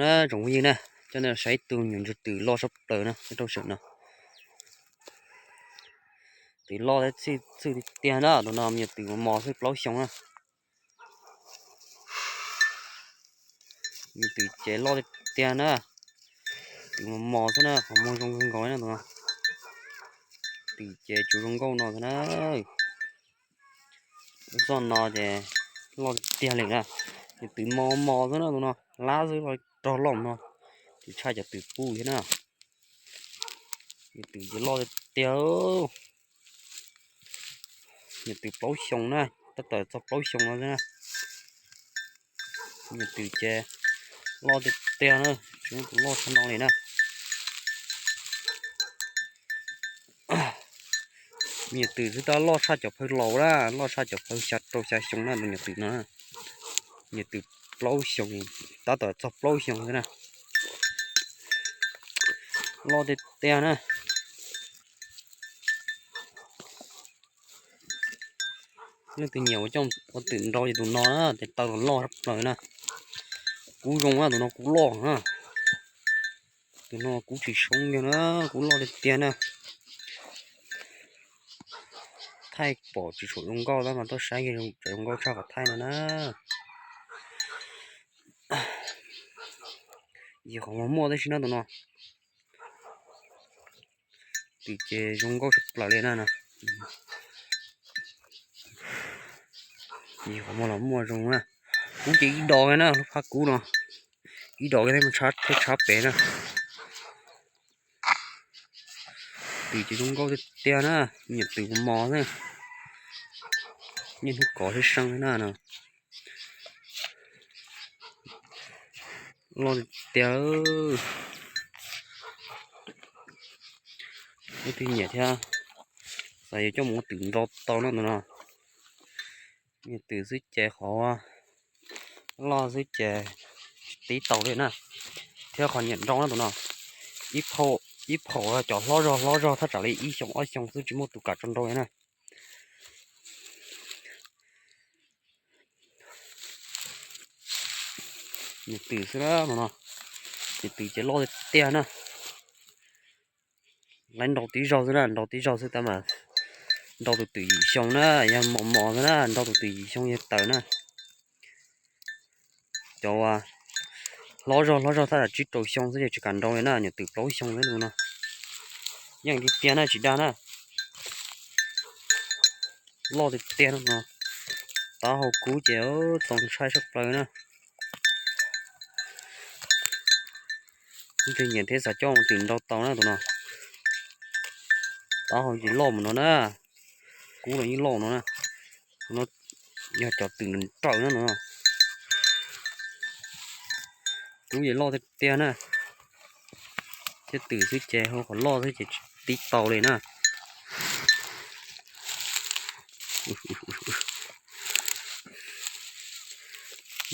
Tsoom phooj ywg na, coj nej los saib ib tug me nyuam ntsuag twm loj sab plaws na, nyob rau saum no. Twm loj thiab txhwj tiag tiag na, tus no me nyuam twm mos mos xwb, plaub xyoo na. Me nyuam twm ces loj tiag tiag na, twm mos mos xwb na, qhov muag zoo kawg nkaus na tus no. Twm ces tsuas zoo nkauj no xwb na. Lub zoj no ces loj tiag tiag li na. Me nyuam twm mos mos xwb na tus no, lab xwb los rog loj no, tsis tshaj cov twm pub thiab na. Me nyuam twm ces loj tiag tiag. Me nyuam twm plaub xyoo na, tab tom txog plaub xyoo no xwb na. Me nyuam twm ces loj tiag tiag na, tsis muaj tus loj tshaj no li na. Me nyuam twm twb tab loj tshaj cov phaw laus na, loj tshaj cov phaw xya rau xya xyoo na, tus me nyuam twm no. Me nyuam twm plaub xyoo, tab tom txog plaub xyoo xwb na. Loj tiag tiag na. Leej twg nyiam ua coj ua twm nrau ces tus no na, tes taw los loj sab plaws na. Kub zoo na, tus no kub loj na. Tus no kub tsis soob kiag na, kub loj tiag tiag na. Thaij pom tsis tshua zoo nkauj tab mas tuaj saib kiag tseem zoo nkauj tshaj qhov thaij no na. Yim qhov muag muaj tib si na tus no. Twm ces zoo nkauj tshaj plaws li na no. Yim qhov muag los muaj zoo na. Kub ces ib dos na, lub phab kub no ib dos thiab, tshab pem na. Twm ces zoo nkauj tiag tiag na, me nyuam twm mos mos xwb. Niaj hnub kov sib seeb na no. Loj tiag. Leej twg nyiam thiab xav yuav coj mus ua twm nrau tau no tus no. Me nyuam twm xwb ces qhov loj xwb ces tsis tib tau li na. Thiab qhov nyiam nrau na tus no, ib phaum cov hlob zog hlob zog thaj tsam li ib xyoo ob xyoo xwb tsis muaj tus kam tso nrau li na. Me nyuam twm xwb na no, me nyuam twm ces loj tiag tiag na. Lawv nrau tib zaug xwb na, nrau tib zaug xwb tab mas nrau tus twm yim xyoo na, yog mos mos xwb na, nrau tus twm yim xyoo yog tawm na. Cov hlob zog hlob zog thaj tsam tsib rau xyoo xwb ces tsis kam nrau li na, me nyuam twm plaub xyoo xwb no. Yeej tiag tiag na, tsis dag na. Loj tiag tiag no. Taub hau kub ces txaus ntshai tshaj plaws na. Leej twg nyiam thiab xav coj mus twm nrau tau na tus no. Taub hau ces loj mus no na. Kub los yeej loj no na. Tus no yog cov twm nrawm na no. Kub ces loj tiag tiag na. Thiab twm xwb ces hu qhov loj xwb ces tsis tib tau li na.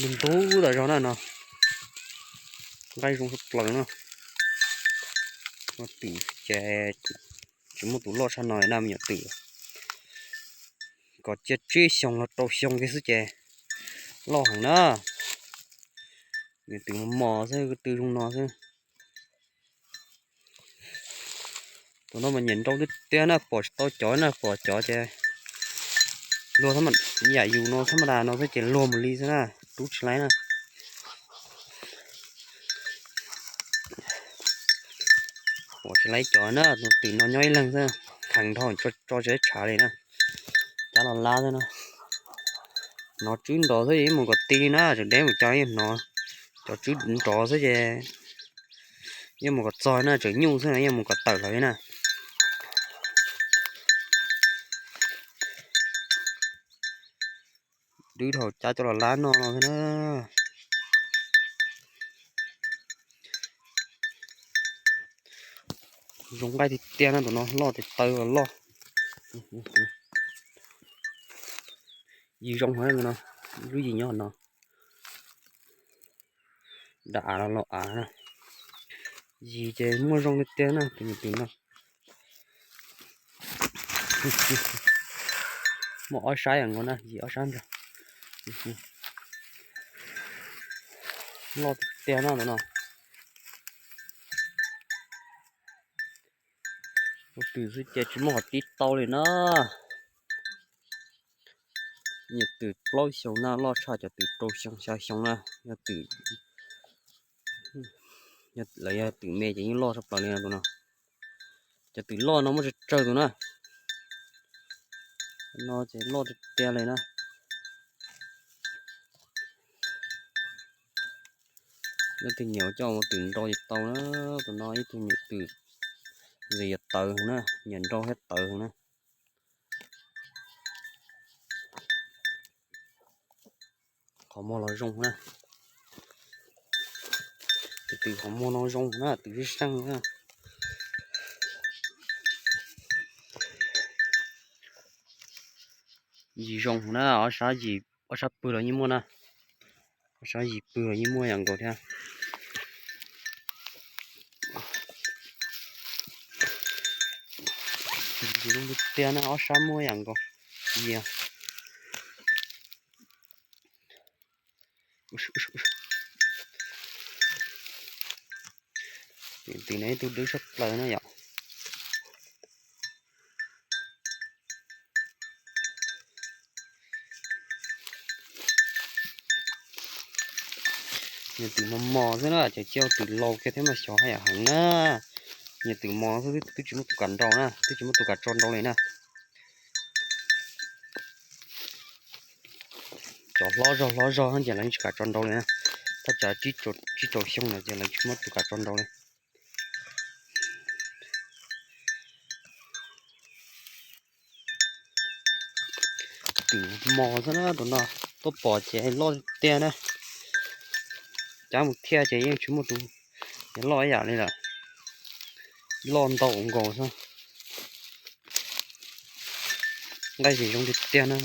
Ntu ntub tas zog na no. Nqaij zoo tshaj plaws na. Ua twm ces tsis muaj tus loj tshaj no na, me nyuam twm. Kom cia tsib xyoo los rau xyoo kiag xwb ces loj heev na. Me nyuam twm mos mos xwb, twm zoo no xwb. Tus no mas nyiam nrau tiag tiag na, pom tsis tau cov na, pom cov ces luag yam yus no thab mas das no xwb ces luag mus li xwb na, rub tsis laib na. Pom tsis laib cov na, tus twm no nyob ib leeg xwb, kheev dhau tso tsis tshav li na. Cab los lab xwb na. Hnov tswb nrov xwb yeej mus kom ti li na, tseem deb mus cab yeej hnov cov tswb nrov xwb ces yeej mus kom txog na, tseem nyuj xwb na yeej mus kom tawm lawm li na. Dwb dhau cab coj los lab noj no xwb na. Zoo nqaij tiag tiag na, tus no loj tiag taw los loj. Yim zoo heev no, lub yim nyob no. Dam av los los av na. Yim ces muaj zoo li tiag na, tus me twm no. Muaj ob sab yam nkaus na, yim ob sab ntag. Loj tiag tiag na tus no. Tus twm xwb ces tsis muaj qhov tib tau li na. Nyiam twm plaub xyoos na, loj tshaj cov twm rau xyoo xya xyoo na. Yog twm, lawv yog twm me ces yeej loj tshaj plaws li no tus no. Cov twm loj no muaj tsawg tsawg tus na. No ces loj tiag tiag li na. Leej twg nyiam coj mus twm nrau ces tau na. Tus no ib tug nyiam twm, nws yog tawv na, nyiam nrau thiab tawv na. Qhov muag los zoo na. Tus twm qhov muag no zoo na, twm sib seej na. Yim zoo na, ob sab yim, ob sab pwg los yeej muaj na. Ob sab yim pwg los yeej muaj yam nkaus thiab. Yim zoo tiag tiag na, ob sab muaj yam nkaus. Yim. Twm no ib tug dwb sab plaws na yom. Nyiam twm mos mos xwb na, ces cia twm laus kiag thiab mas xyov haj yam heev na. Nyiam twm mos xwb twb tsis muaj tus kam nrau na, twb tsis muaj tus kam tso nrau li na. Cov hlob zog hlob zog ces lawv tsis kam tso nrau li na. Thaj tsam tsib rau xyoo lawm ces lawv tsis muaj tus kam tso nrau li. Twm mos xwb na tus no, tuaj pom ces loj tiag na. Cab mus thiaj ces yeej tsis muaj tus loj ib yam li lawm. Loj ntau nkaus xwb. Nqaij zim zoo tiag tiag na.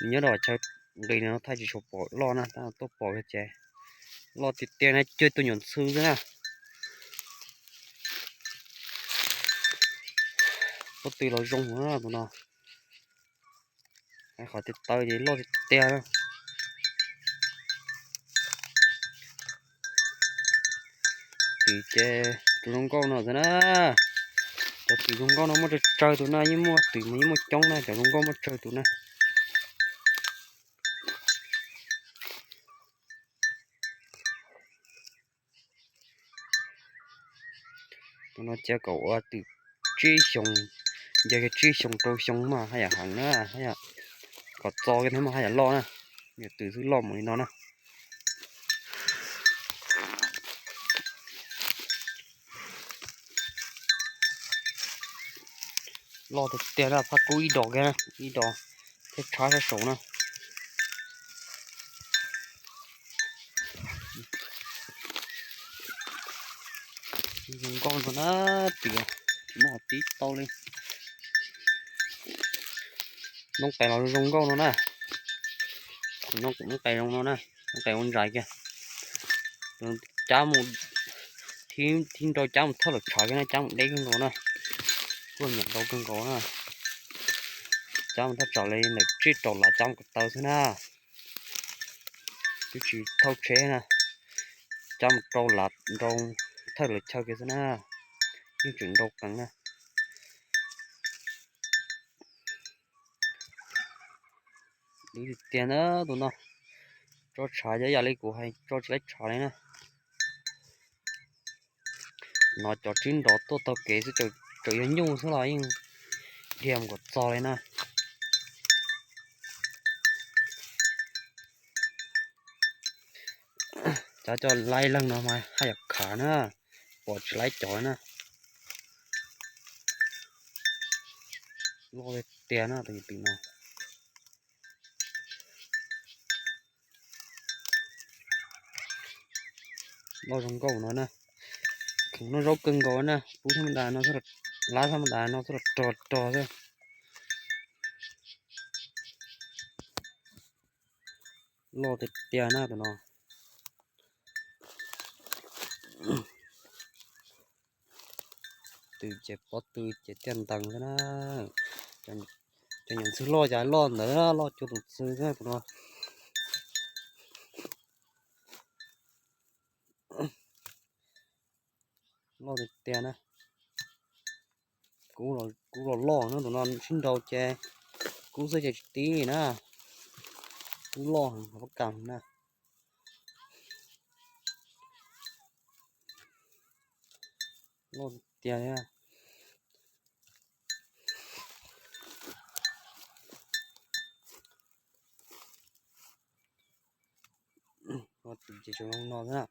Nyob rau chaw nqis no thaij tsis tshua pom loj na, tab tuaj pom ces loj tiag tiag na, cuag tus nyuam ntxhw xwb na. Pob tw los zoo na tus no. Qhov tiag taw ces loj tiag tiag. Twm ces tus zoo nkauj no xwb na. Cov twm zoo nkauj no muaj tsawg tsawg tus na, yeej muaj twm mas yeej muaj coob na, cov zoo nkauj muaj tsawg tus na. Tus no cia kom ua twm tsib xyoos, nce kiag tsib xyoos rau xyoo mas haj yam heev na, haj yam kom txo kiag thiab mas haj yam loj na. Nyiam twm xwb loj mus li no na. Loj tiag tiag na, phaj kub ib dos kiag na, ib dos thiab tshab sab saud na. Zoo nkauj no na, tias tsis muaj qhov tib tau li. Noob qes los zoo nkauj no na. Noob qes zoo no na, noob qes ua ntsais kiag. Cab mus, thib nrau cab mus thawj lawm tshav kiag na, cab mus deb kawg nkaus na. Kuj nyiam nrau kawg nkaus na. Cab mus thaj tsam li ntawm tsib rau lav cab mus ko taw xwb na. Twb tsis thauj tsheb na. Cab mus rau lav nrau thawj lawm chaw kiag xwb na. Yeej tseem nrau qees na. Dub tiag tiag na tus no. Tso tshav yog yam li kuv hais tso tsis laib tshav li na. No cov tsib nrov tuaj taug kev xwb, tseem yog nyuj xwb los yeej dhia mus kom txog li na. Cov coj laib leeg no mas haj yam khav na, pom tsis laib cov na. Loj tiag tiag na tus twm no. Loj zoo nkauj no na. Khoom noj zaub kawg nkaus na, pub thaj ma das no, lab thaj ma das no xwb los rog rog xwb. Loj tiag tiag na tus no. Twm ces pob tw ces tiaj ntees xwb na. Cov nyuam ntxhw loj cas loj ntawd, loj cuag tus ntxhw xwb tus no. Loj tiag tiag na. Kub los loj na, tus no sib nraus ces kub xwb ces tsis tib li na. Kub loj heev, pob kas na. Loj tiag tiag. Ua tim ces tsuas zoo no xwb na.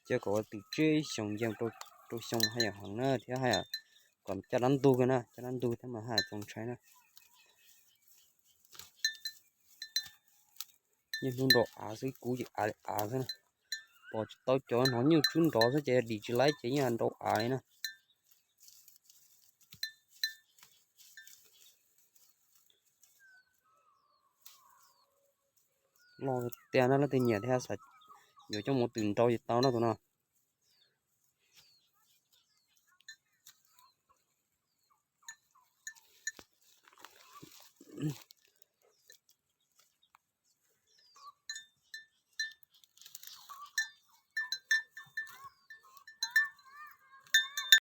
Cia kom ua tim tsib xyoos yees rau xyoo haj yam heev na thiab haj yam kom caj dab ntug na, caj dab ntug thiab mas haj yam txaus ntshai na. Niaj hnub nrau av xwb, kub ces av li av xwb na. Pom tsis tau cov hnov nyuj tswb nrov xwb ces dim tsis laib ces yeej nrau av li na. Loj tiag na, leej twg nyiam thiab xav yuav coj mus twm nrau ces tau na tus no.